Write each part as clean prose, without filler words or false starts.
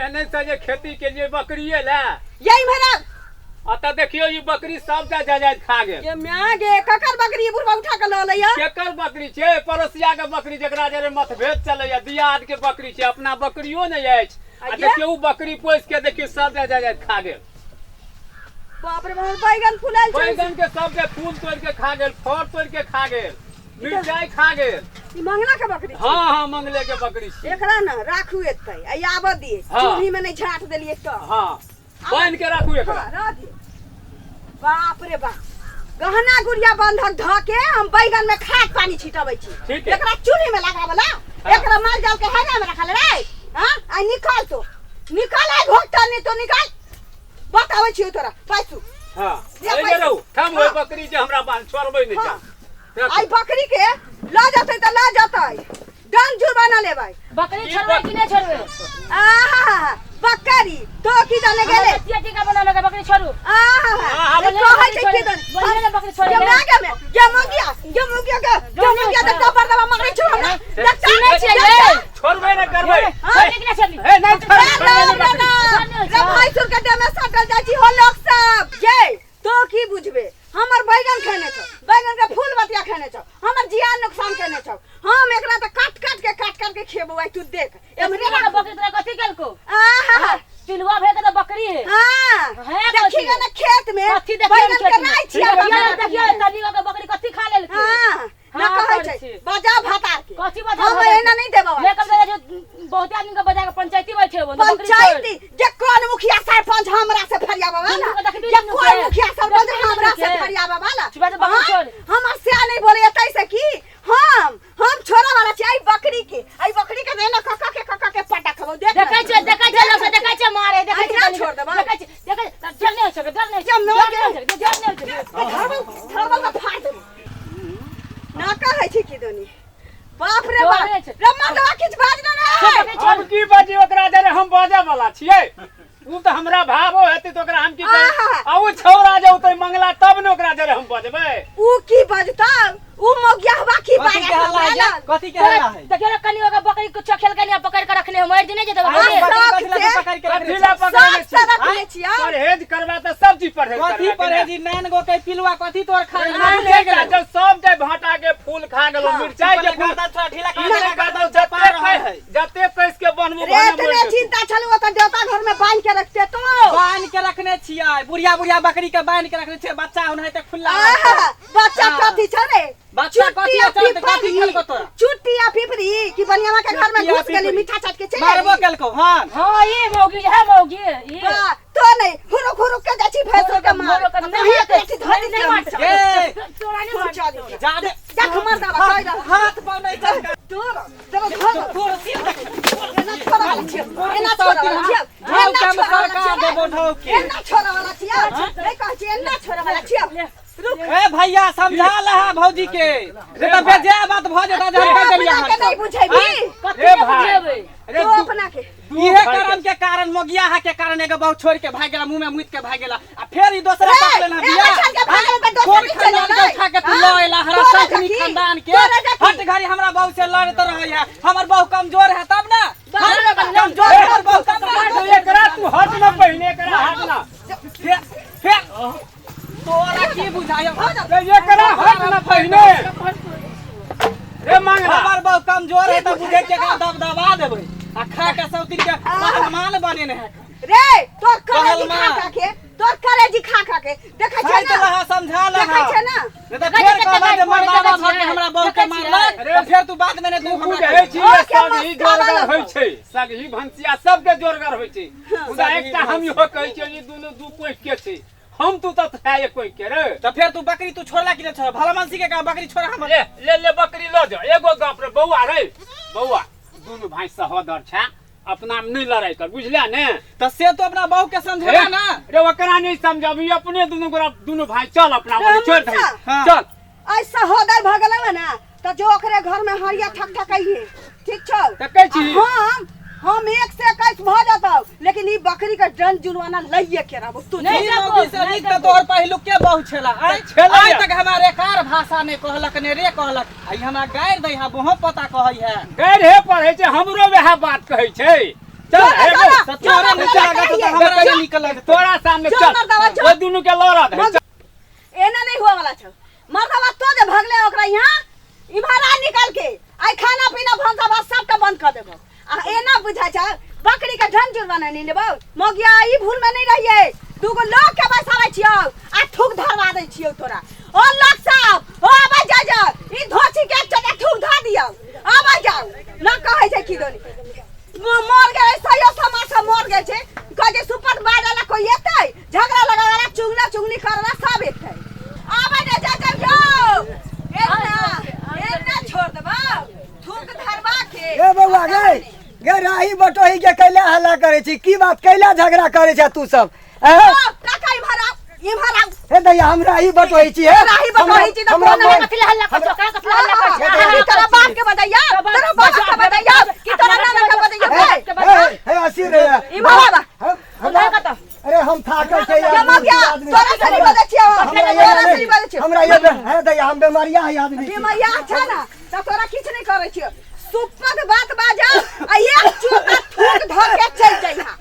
एने से जे खेती के लिए बकरिए ला। यही भरा। अतः देखियो ई बकरी सब जा जा खा गेल। ये म्या गे ककर बकरी बुढ़वा उठा के ल लैया? केकर बकरी छै? पड़ोसिया के बकरी जकरा जरे मतभेद चलैया, दियाद के बकरी छै, अपना बकरियो नहि अछि। आ आगे? देखियो उ बकरी पोसि के देखियो सब जा जा खा गेल। बाप रे बाप, बैगन फुलायल छै। बैगन के सब के फूल तोड़ के खा गेल, फर तोड़ के खा गेल, मिरचाई खा गेल। ई मंगला के बकरी छै। हाँ हाँ, मंगले के बकरी छै। एकरा न राखू एतै आ आबऽ दिए। हाँ। चूल्ही में नहीं झाट देलिए तो। हाँ, बान्हि के राखू एकरा। हाँ, रह दिए। बाप रे बाप, गहना गुड़िया बंधक ध के हम बैगन में खाद पानी छिटबै छी। ठीक है। एकरा चूल्ही में लगावला। हाँ। एकरा माल जाल के हेरा में रखल रे। हां, आ निकाल तो, निकाल आ घोटा नहीं तो निकाल। बताबै छियौ तोरा पैसू। हाँ, ले एने पैसू। रहू, थम ओहि हाँ। बकरी जे हमरा बान्ह छोड़बै नहि। हाँ। जा आई बकरी के ल जतै त ल जतै, दंड जुर्माना लेबै। बकरी ई छोड़बै कि नहि छोड़बै? आहा, बकरी तो की जाने गेले? कतिया टीका बना लगा, बकरी छोड़ू। आहा, हाँ, ई कहै छै की दन? बोलिए ना बकरी छोड़े। के मागे में के मुगिया, के मुगिया के, के मुगिया के टपर दबा मारै छौ हमरा। देखता सुनै छियै यै? छोड़बै नहि करबै। छोड़बै कि नहि छोड़बी? हे, नहि छोड़बै, रे छोड़बै ना नहि रे बकरी। ना रे भाई सुर के देह में सटल जाइ छी हो लोग सब। जे तो की बुझबे? हमर बैगन खेने छौ, बैगन के फूल बतिया खेने छौ, हमर जिया नुकसान केने छौ। हम एकरा तऽ काट काट के, काट काट के खेबो आइ। तू देख एमहरे। एमहरे राखू। बकरी तोरा कथी केलको? आहा। पिलुआ भे के तऽ बकरी है। हाँ। है। देखी कथी? ना खेत में कथी देखियो? बैगन के राइ छियै। देखियो देखियो, तनी के बकरी कथी खा लेलकै? हाँ, ना। हाँ, कहै करै छै छी। बजा भातार के। कथी बजा हम भातार के? एना नहीं देबो। ले कब जो बहुत आदमी के बजा के पंचायती बैठे हो। पंचायती जे कोन मुखिया सरपंच हमरा से फरियाबा वाला? दुनू के देखबी जे दुनू कोन के? मुखिया सरपंच देखबी हमरा दुनू से के? फरियाबा वाला? छुपा दे बकरी। हाँ? छोड़। हमर से नहीं बोले एतै से की हम छोड़ा वाला छी। आई बकरी के, आई बकरी के ने कका के, कका के पटा खबो देख। देखै छै, देखै छै, लोग सब देखै छै, मारे देखै छै। ना छोड़ देबै। देखै छै, देखै छै, डर नहि होइ छै, डर नहि होइ छै। जब डर नहि होइ छै, डर नहि होइ छै। धरबल धरबल तऽ फाड़ देबो ना। कहै छै की दोनी, बाप रे बाप। डरे छै। रे मर्दवा, किछु बाज ना रे। हम की बाजी ओकरा जरे? हम बाजऽ वाला छियै? उ तऽ हमरा भावो हेतै तऽ ओकरा हम की कही? आहा। आ उ छौड़ा जे औतै मंगला तब ने ओकरा जरे हम बजबै। ऊ की बजता? ऊ मौगियाहवा की कथी बाजत के हल्ला हमरा है? लग? कथी के हल्ला है? देखियो ने, कनी ओकर बकरी कुछ खेल के पकड़ के रखने मर दिने जेतै अरे बकरी। बकरी शौक कथी ला से। तू पकड़ के रखने कथी ला छी? पकड़ने साफ से छी? रखने छियै। परहेज करबा तऽ सब चीज परहेज कथी करबा कि परहेजी? नैन गो के पिलुआ कथी तोर खा नहि? नहि, एकटा जब सब के भाटा के फूल खा गेलो, हाँ। मिरचाई के फूल थोड़ा ढीला ई कर नहि दे, करतौ, चपा जते रहल है। जते कस के बनबू रे भने इतने मरि जेतौ। चिंता छलू ओतऽ देवता घर में बांध के रखते तो। बान्हि के रखने छियै, बुढ़िया बुढ़िया बकरी के बान्हि के रखने छियै, बच्चा ओनाहिते खुल्ला आहा, रहतै। बच्चा हाँ। कथी छ रे? बच्चा कथी चुट्टी आ छै? कथी पिपरी, खेलको तोरा? चुट्टी आ पिपरी कि बनियावा के घर में चुट्टी आ घुस गेली, पिपरी। मीठा चाट के चलि मारबो गेली। केलको हन? हाँ, ई मौगी है, मौगी ई। वाह, तो नहीं हुरुक हुरुक के जाइ छी भैंसुर के मार। मरो के नहीं कहिया मारतै, के धरि नहीं मारतै। ए, तोरा नहीं मारतै। जादे देख मर्दावा कहि रहल। हाथ पाँव नहीं चलका। तोरा तोरा धर। कुर्सी देख। एना छोड़ा वाला छियौ, एना छोड़ा वाला छियौ, ढोक एना हम छोड़ा वाला सरका छियौ। देबो ढोक के। एना छोड़ा वाला छियौ नहीं कहै छी, एना छोड़ा वाला छियौ। रुक। ए भैया, समझा लहा भौजी के, नहीं तो फेर जे बात भ जेता जे हम तू कह देलियै। अपना के अहाँ नहीं बुझेबी। कथी ए नहि भाई। बुझेबै? अरे तू अपना के दू इहे भाई के- करम के कारण, मोगियाहा के कारण एगो बहु छोड़ के भाग गेला, मुंह में मुइत के भाग गेला, आ फेर ई दोसरा रे, पकड़ लेना ए बियाह। बच्चा के भाग गेला तऽ दोसर कोन नहि चलि खानदान के एलै? उठा के तू हाँ? लऽ एला हरा तोरा शौखनी जकी, खानदान के? तोरा जकी। हट घड़ी हमरा बहु से लड़त रहै है। हमर बहु कमजोर है तब ना। बाप रे बाप। कमजोर है हमर बहु तब ना। अरे एकरा तू हट ना पहिने, एकरा हट ना। फेर फेर तोरा की बुझाय? रे एकरा हट ना पहिने रे मांगला। हमर बहु कमजोर है तऽ बुझै छियै एकरा दब दबा देबै आ खा के सौतिन के पहलवान बनेने है। रे तोर करेजी खा पहलवान। खा के, तोर करेजी खा खा के देखै छै खाइत ना? रह, समझा लहा। देखै छै ना? नहीं तऽ फेर कहबै जे मर्दावा भऽ के हमरा बहु के देखै छियै। मारलक, तऽ फेर तू बाद में नहि तू तू हमरा बुझै छी ओ के सगही मस्का जोरगर वाला होइ छै, सगही भनसिया सबके जोरगर होइ छै, मुदा सगही एकटा हम इहो कहै छियै जे दुनू दू कोइख के छै, हम तू तऽ था एक कोइख के रे। तऽ फेर तू बकरी तू छोड़ला कि नहि छोड़ा? भला मनसी के कहा बकरी छोड़ा हमर। ले ले ले, बकरी लऽ जा। एगो गप रे बौआ, रे बौआ, दुनू भाई सहोदर छै, अपना में नहीं लड़ाई कर, बुझलिया ने? तऽ से तू अपना बहू के समझेला ना। रे ओकरा नहीं समझबी, अपने दुनू गोरा दुनू भाई चल अपना वाली छोड़ दही। हाँ। चल। ऐ सहोदर भऽ गेलै ना तऽ जो ओकरे घर में हरिया ठक ठकैहे, ठीक छौ? तऽ कहै छी। आ हम 1 से 21 भऽ जतौ, लेकिन ई बकरी के डन जुर्माना लइए के रहबो तू। नहीं ई जाबो, मौगी से नहीं नीक तऽ जाबो। तोहर पहिलुके बहु छेला। आइ छेलै। आइ तक हमरा रेकार भाषा नहि कहलक ने रे कहलक, आ ई हमरा गारि दै है, बहु पता कहै है। गैर हे पढ़ै छै, हमरो वएह बात कहै छै। चल जो ना, हे जो ना, तऽ तोरा जो नीक ना, लागत तऽ जो हमरा नहि नीक लागत। तोरा सामने जो चल। मर्दावा, जो। ओइ दुनू के लड़त है। चल। एना नहीं हुआ वाला छौ मर्दावा। तो जे भगले ओकरा यहाँ इम्हर आ निकाल के आई खाना पीना भनसा भात सबटा बंद कर देबो। आ एना बुझाइ छै बकरी के ढंग जुर्माना नहीं लेबो। मगिया ई भूल में नहीं रहिए, दूगो लोग के बैसाबै छियौ आ थूक धरवा दै छियौ तोरा। ओ लोग सब ओ आबै जा जा, ई धोची के चटा थूक धर दियौ। आबै जाउ न कहै छै की दोनी मर गेलै, सहियो समाज से मर गेल छै। कहै छै सुपर बाजला कोई एतै, झगड़ा लगावला, चुगला चुगली करला सब एतै। आबै ने जा जा यौ, एना एना छोड़ देबौ थूक धरवा के। ए बौआ गे, गे राही बटोही के कैला हल्ला करै छी? की बात, कैला झगड़ा करै छै तू सब? ए ओ, काका इम्हर आउ, इम्हर आउ। हे दैया, हम राही बटोही छी। हे राही बटोही छी तऽ हमरा कोन मोन- कथी ला हल्ला कर छौ? कथी ला हल्ला कर छौ? हाँ, तोरा बाप के बताइया, तोरा बाप के बताइया कि तोरा नाना के बताइया? हे हे हे असी रे। इम्हर आबा। हमरा अरे हम थाकल छै यार। जमा गया आदमी। तोरा से नहीं बजै छियौ, हमरा तोरा से ये नहीं बजै छियौ। हमरा ये हे दैया, हम बेमारिया है आदमी छी। बीमारिया छै ना तऽ तोरा किछु नहीं करै छियौ। सुपक बात बाजा आ एक चोटा थूक धर के चलि जइहा।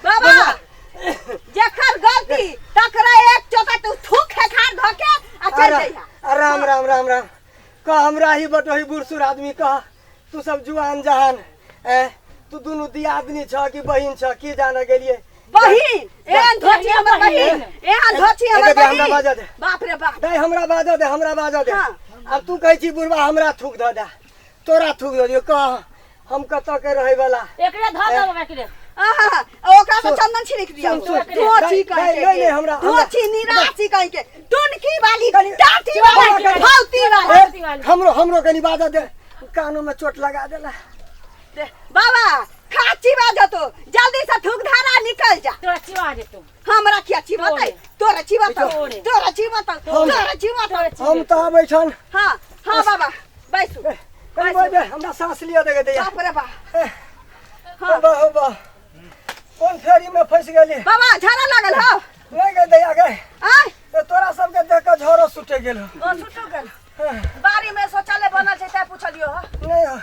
बाबा, जकर गलती तकरा एक चोटा तू थूक खेखार धऽ के आ चलि जइहा। राम राम राम राम। कह, हमरा ही बटोही बूढ़ सूढ़ आदमी कह, तू सब जुआन जहान। ए तू दुनू दियादनी छ कि बहिन छ की जाने गेलिए? बहिन, एहन धोची हमर बहिन, एहन धोची हमर ए, हमरा बहिन। बाजऽ दे। बाप रे बाप। दाइ, हमरा बाजऽ दे, हमरा बाजऽ दे। हाँ। आब तू कहै छी बुढ़बा हमरा थूक धऽ दे, तोरा थूक दऽ दियौ। कह, हम कतऽ के रहै वाला? एकरे धऽ दो, एकरे। आहा, ओकरा पर चंदन छिड़क दियौ। सुन, सुन। धोची नहीं, कहीं नहीं, नहीं, के हमरा धोची निराशी कहीं के टुनकी वाली, टाटी वाली, फौती वाली। ए, हमरो हमरो कनी बाजऽ दे, कानो में चोट लगा देला। दे, बाबा खाची बाजो तो जल्दी से थूक धारा निकल जा। तोरा चिवा जेतौ। हमरा किया चिबतै? तोरा चिबतौ, तोरे। तोरा चिबतौ, तोरा चिबतौ। हम तऽ आबै छन। हाँ हाँ बाबा, बैसू। कनी बाजऽ दे, हमरा साँस लिअ दे दैया। बाप रे बाप। हाँ हो बा, कोन फेरी में फंस गेली? बाबा, झाड़ा लागल हो? नहीं गे दैया गे। आय। ते तोरा सबके देख के झरो सुटे गेल हो। ओ सुटो गेल बाड़ी में शौचालय बनल छै तै पुछलियो हो। नहीं हो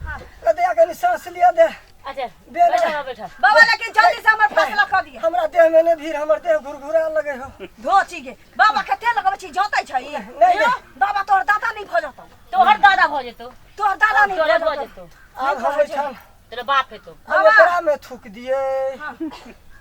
ए दैया, कनी साँस लिअ दे। अच्छा। दे दे। बैठा बैठा। बाबा, लेकिन जल्दी से हमर फैसला कर दिया। हमरा देह में नहीं भीड़, हमर देह घुरघुरा लगे हो। धोची गे बाबा, कते लगबै छी जोतै छै? नहीं। यो, बाबा, तोहर दादा नहीं भऽ जतौ। तोहर दादा भऽ जेतौ। तोहर दादा नहीं तोरे भऽ भऽ जतौ। जेतौ। आब हम एहिठाम तोरे बाप हेतौ। आब एकरा में थूक दिए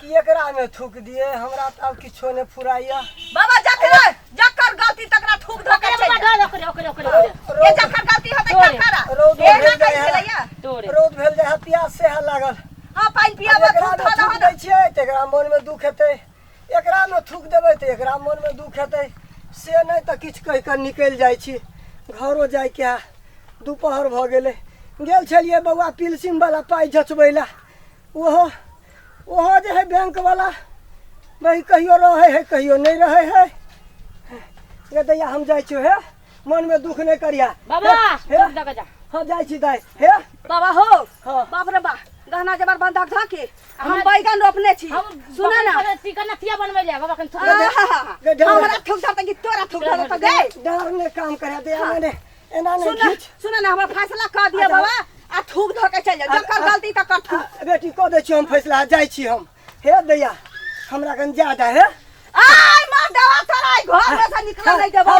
कि एकरा में थूक दिए? हमरा तऽ आब किछो नहि फुराइया। बाबा, जकर जकर गलती तकरा थूक धऽ के ओकरे चलि बाबा जा। धऽ दे, ओकरे ओकरे ओकरे ओकरे। ये जकर गलती होतै तोरे। तकरा रौद एना भेल कहै जाइ है। छलैया। तोरे। रौद भेल जाइ है, प्यास से है लागल। हाँ, पानि आब पियाबऽ। एकरा थूक में धऽ थूक दहऽ। दै छियै तऽ एकरा मोनमे दुख हेतै, एकरा में थूक देबै तऽ एकरा मोनमे दुख हेतै। से नहि तऽ किछु कहि कऽ निकलि जाइ छी। घरो जाइके है, दुपहर भऽ गेलै। गेल छलियै बौआ पिलसिम वाला पाइ जचबै लए, ओहो ओहो जे है बैंक वाला वही कहियो रहै है, कहियो नहि रहै है। गे दैया, हम जाइ छियौ। हे, मनमे दुख नहि करिया। बाबा। हे। थूक दऽ के जा। हाँ, जाइ छी दाइ। हे। बाबा हो। हाँ। बाप रे बा, गहना जेवर बंधक धऽ के आ हम बैगन रोपने छी। हम सुन ना। चिकन नथिया बनबै ले बाबा, कनि थूक आहा, गे ढेर- हमरा थूक धरतै कि तोरा थूक धरतै गे? डर ने काम करे दे, एना एना नहि सुन घीच। सुन ना, हमरा फैसला कऽ दिअ अच्छा। बाबा, आ थूक धऽ के चलि जा। जकर गलती तकर थूक। बेटी, कऽ दै छी हम फैसला, जाइ छी हम। हे दैया, हमरा कनि जा दे हे। आय मार देवा तोरा, आई घर में से निकल नहीं देबो।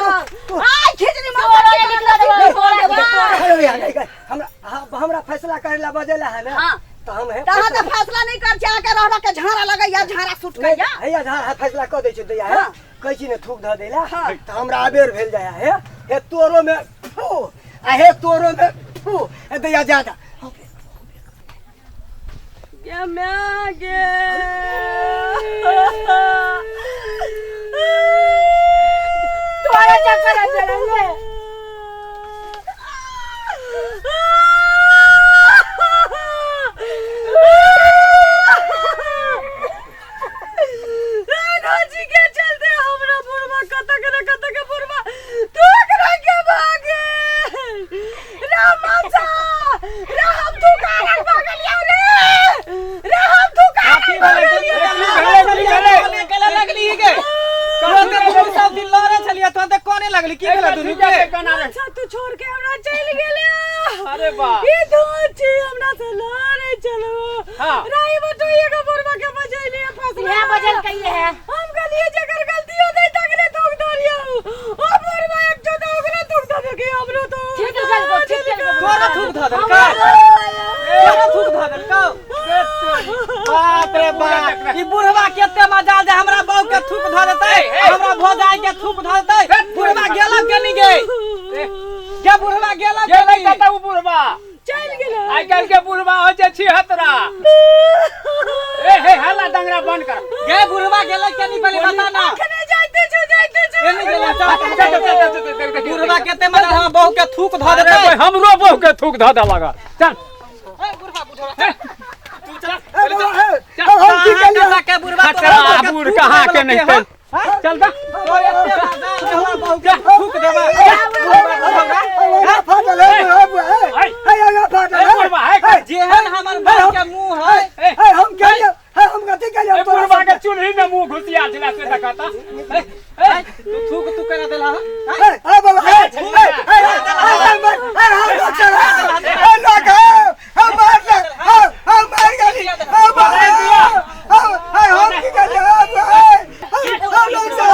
तू- आय खिचड़ी मार। तोरा निकल देबो, तोरा निकल। अरे भैया, नहीं, नहीं, हमरा हाँ, हमरा फैसला करे ला बजेला है ना? हाँ। तो हम हे तहाँ तऽ फैसला नहीं कर छै, आके रह रह के झाड़ा लगैया, झाड़ा सुट नहीं, गैया। हैया झा फैसला कऽ दै छी दैया। हे। हाँ। कहै छी ने थूक धऽ दैला। हाँ। तऽ हमरा अबेर भेल जाइ हे। हे तोरो में फू आ हे तोरो में फू। हे दैया, जा जा। गे मैं गे, तोरा चक्कर चलल। जी के चलते हमरा बुढ़वा कत के न कत के बुढ़वा तोकरा के भागे राम माता राम दुकान भागल या रे राम दुकान। की भेलै? की भेलै? की भेलै? केला लगली गे? तुरंते दुनू सब दिन लड़े छलियै, तुरंते कोने लगली? की भेलै दुनू के? अच्छा, तू छोड़ के हमरा चलि गेले। अरे बा ई धोची हमरा से लड़े चलो। हाँ। राई बटो एगो बुढ़वा के बजैली फसला। इहे बजल कहिए है। हम कहलिए जेकर गलती हो जाई तकरे थूक धरियो। ओ बुढ़वा एक जो तो ओकरे थूक देबे के हमरो तो। ठीक है, ठीक है। तोरा थूक धऽ देलकै, तोरा थूक धऽ देलकौ। बाप रे बाप, ई बुढ़वा केते मजाल जे हमरा बहू के थूक धऽ देतै, हमरा भौजाई के थूक धऽ देतै। बुढ़वा गेलक केनी गे? के बुढ़वा गेलक गेलै केनी? कतऽ उ बुढ़वा? चलि गेलै। आइ काल्हि के बुढ़वा होइ छै 76। ए हे हल्ला दंगरा बंद कर। गे बुढ़वा गेलक केनी पहिले बता ना। अखने जाइते छौ, जाइते छौ। केनी गेलै? चल, चल, चल, चल, चल, चल, देख, देख, बुढ़वा केते मजाल हमरा बहू के थूक धऽ अरे देतै। भाई, हमरो बहू के थूक धऽ देलक। चल। ए बुढ़वा बुढ़वा तू चल। ए बाबा, ए, हम की कहाँ केलियै? के बुढ़वा तोरा खचरा बहू के बूढ़ थूक कहाँ धऽ के देलकै नहीं हन? चल दा। तोरे एते मजाल जे हमरा बहू के थूक देबै। बुढ़वा आगा फाटल है, बाबू, ए, ए, आगा फाटल ए है। बुढ़वा, हे, जेहन हमर बहू के मुंह है। ए, ए, हम केलियै? ए, हम कथी केलियै? ए बुढ़वा के चूल्ही में मुंह घुसिया छला से देखता। ए, ए, तू थूक तू केना देला हन? ए, ए, बाबा, ए, ए, ए, ए, ए, ए, हम डॉक्टर है। ए, लोग, ए, हम मार ले, हम, हम मार गेली, हम मार गेली। हम, ए, हम की केलियै? ए, हम, हम डॉक्टर है।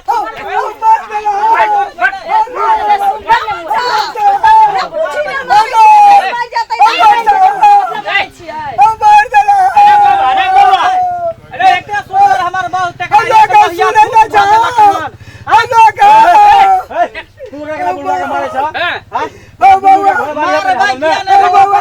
हम, हम मार देला। अरे सुंदर ने मुँह। रे पूछी ने मारै मार जेतै। हम डॉक्टर है। हम मार देला। अरे बाबा, अरे बाबा, अरे एते सुंदर हमर बहू तकरा हम लोग एक लोहिया सुनै थूक नहि धऽ देलक छौ। हन। हम लोग, तू केकरा बुढ़वा के मारै छह? हैं? ओ बाबा, मार भाई किया ओ ने बाबा,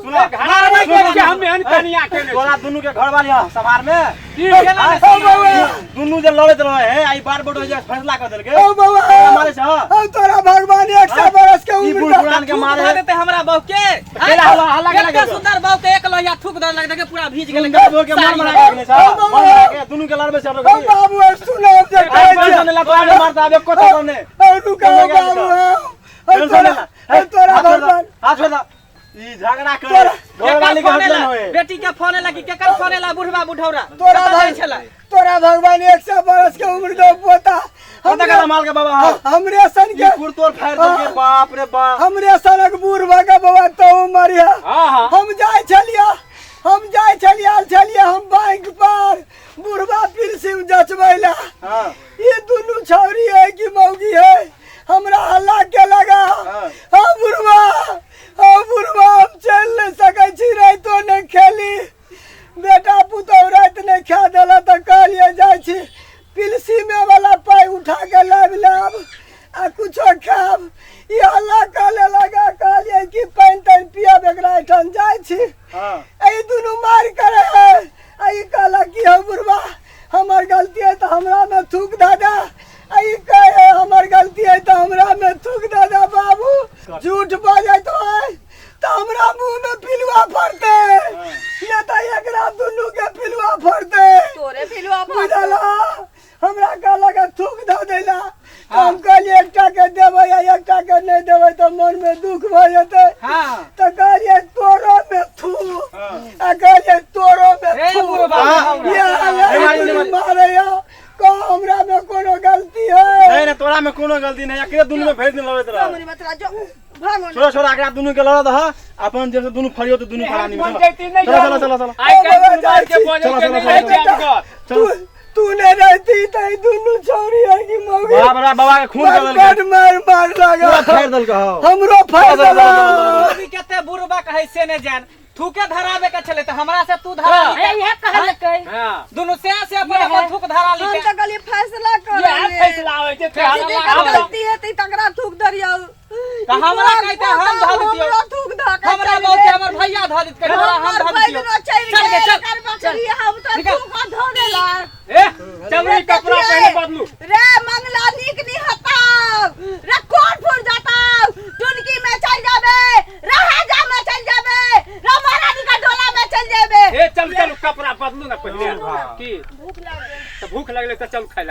सुनो, घरवाली के हम एहन कनिया के नहि तोरा दुनू के घरवाली हँ सवार में की? ओ बाबा, दुनू जे लड़ैत रहे है आई बार बोट हो जाए फैसला कर देलकै। ओ बाबा, तोरा मारै छह? हम तोरा भगवान 100 बरस के ई उम्र बूढ़ दऽ। पुरान के थूक मारे धऽ है। देतै हमरा बहू के। केला हल्ला हल्ला केला एते केलकै? सुंदर बहू के एक लोहिया थूक धऽ देलक, देखे पूरा भीज गेलै। सुंदर बहू के मार मारा के गेलै छह। मार मारा के दुनू के लड़बै छह। ओ बाबू, सुनो हम जे कहै टेंशन छियै। नहि ला, तोरा के मारता आब एको थप्पड़ नहि। ओ रुका बाबू, ओ टेंशन तोरा, नहि ला। ओ तोरा हाथ छोड़ दऽ, भगवान। हाथ छोड़ दऽ। ई झगड़ा कर तोरा- घरवाली के केकर फोन हटले एला? न होए। बेटी के फोन एला कि केकर फोन एला बुढ़वा बुढ़ौरा? तोरा कतऽ जाइ भग छला? तोरा भगवान 100 बरस के उम्र दो पोता। कतऽ कतऽ माल के बाबा हौ? हमरे सन ई के कुर तोर फाड़ि देलकै, बाप रे बाप। हमरे सनक बूढ़ भऽ के बाबा तो मरिया। हाँ हाँ। हम जाइ छलियै, हम जाइ छलियै, आयल छलियै हम बैंक पर बुढ़वा पिलसिम जचबै ला। हाँ। ई दुनू छौरी है कि मौगी है, हमरा हल्ला के लगा। हाँ। हाँ बुढ़वा, हाँ बुढ़वा, हम चलि नहि सकै छी, रातिो नहि खेली, बेटा पुतहु राति नहि खा देला तऽ कहलियै जाइ छी पिलसिमे वाला पाइ उठा के लाबि लाब आ कुछो खायब। ई हल्ला कहले लगा, कहलियै कि पानि तानि पियब एकरा एहिठाम जाइ छी। हाँ। ई दुनू मारि करे है आ ई कहलक कि हौ बुढ़वा हमर गलती है तऽ हमरा में थूक दऽ दे, आ ई कहे हमर गलती है तऽ हमरा में थूक दऽ दे। बाबू झूठ बजैत है तऽ हमरा मुँह में पिलुआ फड़तै, नहि तऽ एकरा दुनू के पिलुआ फड़तै। तोरे पिलुआ बुझल? हमरा कहलक थूक दऽ दैला तऽ हम कहलियै एकटा के देबै आ एकटा के नहि देबै तऽ मन में दुख भऽ जेतै। हाँ। तऽ कहलियै तोरो में थूक आ कहलियै तोरो में रे थूक। बुढ़वा बुढ़ौरा। ये मारी, दुनू मारी। मारैया, कह हमरा में कोनो गलती है? नहीं नहीं, तोरा में कोनो गलती नहीं, एकरे दुनू में भरि दिन लड़ैत रह। मुनि बतरा जो भागो ने। छोड़ो छोड़ो, एकरा दुनू के लड़ऽ दह, अपन जेब से दुनू फरियो तऽ दुनू फरानी में। पंचायती नहि चलो चलो चलो चलो। आइ काल्हि बाबा, दुनू बार के जाइ छी। बजै चलो, के चलो, नहि चलो, रहै छै अनगर। तू तू नहीं रहती तऽ ई दुनू छौरी है कि मौगी बाप रे बाबा के खून कर देलकै। बड मार मार लगा, पूरा फाड़ि देलकै हौ। हमरो फाड़ि देला। अभी केते बुढ़वा कहै से ने जान, थूके धराबे के छलै तऽ हमरा से तू धरा अरे लीते। इहे कहलकै। हाँ। दुनू से से अपन अपन थूक धरा हम लीते। तऽ कहलियै फैसला कर। इएह फैसला होइ छै, फेर जेकर हल्ला गलती हेतै तकरा थूक धरियौ। तऽ हमरा कहिते हम धऽ दितियौ। हमरो थूक धऽ के हमरा चलि बहू के गेल। हमर भैया धऽ देतकै, तोरा हम हमर धऽ दितियौ। बैगनो चलि चल गे, गेल, चल। एकर बकरी हम तऽ निकल। थूक धऽ देलक। ए चल, ई कपड़ा पहले बदलू। रे मंगला नीक नी हताव, रे कोट फुर जाताव, टुनकी में चल जाबे, राजा में चल जाबे, रे महारानी का डोला में चल जाबे। ए चल चल, कपड़ा बदलू ना पहले। की भूख लागल। तऽ भूख लगलै तऽ चल खाइ ला।